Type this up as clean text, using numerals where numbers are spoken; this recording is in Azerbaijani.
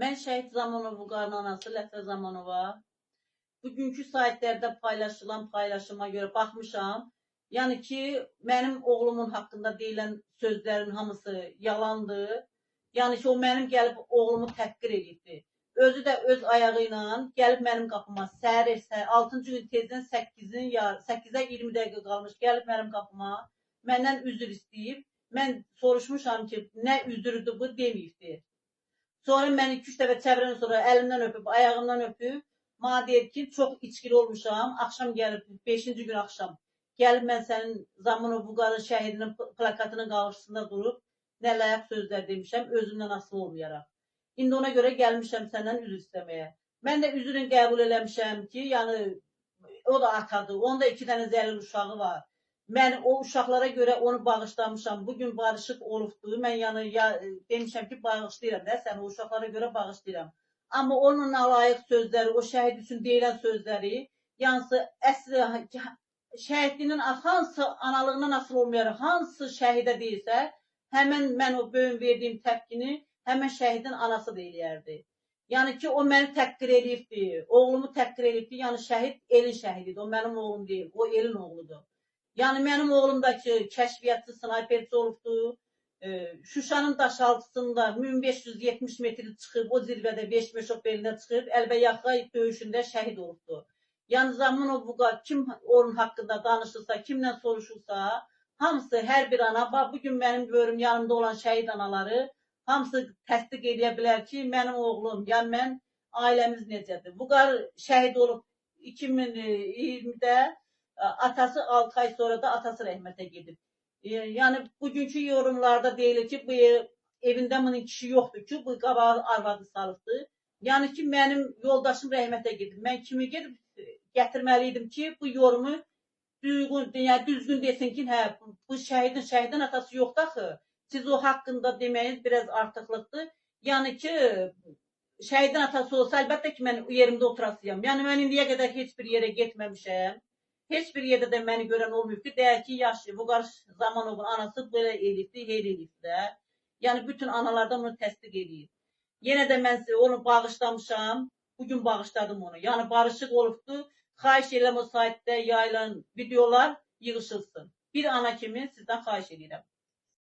Mən Şəhid Zamanov Vüqarın anası Lətifə Zamanova. Bugünkü saytlarda paylaşılan paylaşıma görə baxmışam. Yəni ki, mənim oğlumun haqqında deyilən sözlərin hamısı yalandır. Yəni ki, o mənim gəlib oğlumu təhqir eləyibdi. Özü də öz ayağı ilə gəlib mənim qapıma səhər 6-cı gün tezdən 8-ə 20 dəqiqə qalmış gəlib mənim qapıma, məndən üzr istəyib. Mən soruşmuşam ki, nə üzrüdür bu deməyibdi. Sonra mən 2-3 dəfə çevirəndən sonra əlimdən öpüb, ayağımdan öpüb, mənə deyir ki, çox içkili olmuşam. Axşam gəlib, 5-ci gün axşam gəlib mən sənin Zamanov Vüqarın şəhidinin plakatının qarşısında durub nə layiq sözlər demişəm, özümdən asılı olmayaraq. İndi ona görə gəlmişəm səndən üzr istəməyə. Mən də üzrünü qəbul eləmişəm ki, yəni o da atadır, onda 2 dənə zəlil uşağı var. Mən o uşaqlara görə onu bağışlamışam. Bugün barışıq olubdur. Mən yəni demişəm ki, bağışlayıram da, səni o uşaqlara görə bağışlayıram. Amma onun nalayiq sözləri, o şəhid üçün deyilən sözləri, yansı əsli şəhidliyinin hansı analığından asılı olmayaraq, hansı şəhidə deyilsə, həmən mən o böyün verdiyim təpkini həmən şəhidin anası da eləyərdi. Yəni ki, o məni təhqir eləyibdi, oğlumu təhqir eləyibdi. Yəni şəhid elin şəhididir. O mənim oğlum deyil, o elin oğludur. Yəni mənim oğlumdakı kəşfiyyatçı, snayperçi olubdu. Şuşanın daşaltısında 1570 metr çıxıb, o zirvədə 5 belində çıxıb, Əlbəyaxa döyüşündə şəhid olubdu. Yəni Zamanov Vüqar kim onun haqqında danışırsa, kimlə soruşursa, hamısı hər bir ana, bax bugün mənim görüm yanımda olan şəhid anaları, hamısı təsdiq eləyə bilər ki, mənim oğlum, yəni mən ailəmiz necədir. Vüqar şəhid olub 2020-də, atası 6 ay sonra da atası rəhmətə gedib. Yəni bugünkü yorumlarda deyilir ki, bu evində bunun kişi yoxdur ki, bu qabağı arvadı salıbdır. Yəni ki, mənim yoldaşım rəhmətə gedib. Mən kimi gedib gətirməli idim ki, bu yorumu düzgün, yəni düzgün desin ki, hə, bu şəhidin atası yoxdur axı. Siz o haqqında deməyiniz biraz artıqlıqdır. Yəni ki, şəhidin atası olsa, əlbəttə ki, mən yerimdə oturasıyam. Yəni mən indiyə qədər heç bir yerə getməmişəm. Heç bir yerdə də məni görən olmayıb ki, deyər ki, yaşı Vüqar Zamanovun anası belə eləyibdi, elə eləyibdi də. Yəni bütün analardan bunu təsdiq eləyir. Yenə də mən onu bağışlamışam. Bugün bağışladım onu. Yəni barışıq olubdu. Xahiş edirəm o saytda yayılan videolar yığışılsın. Bir ana kimi sizdən xahiş edirəm.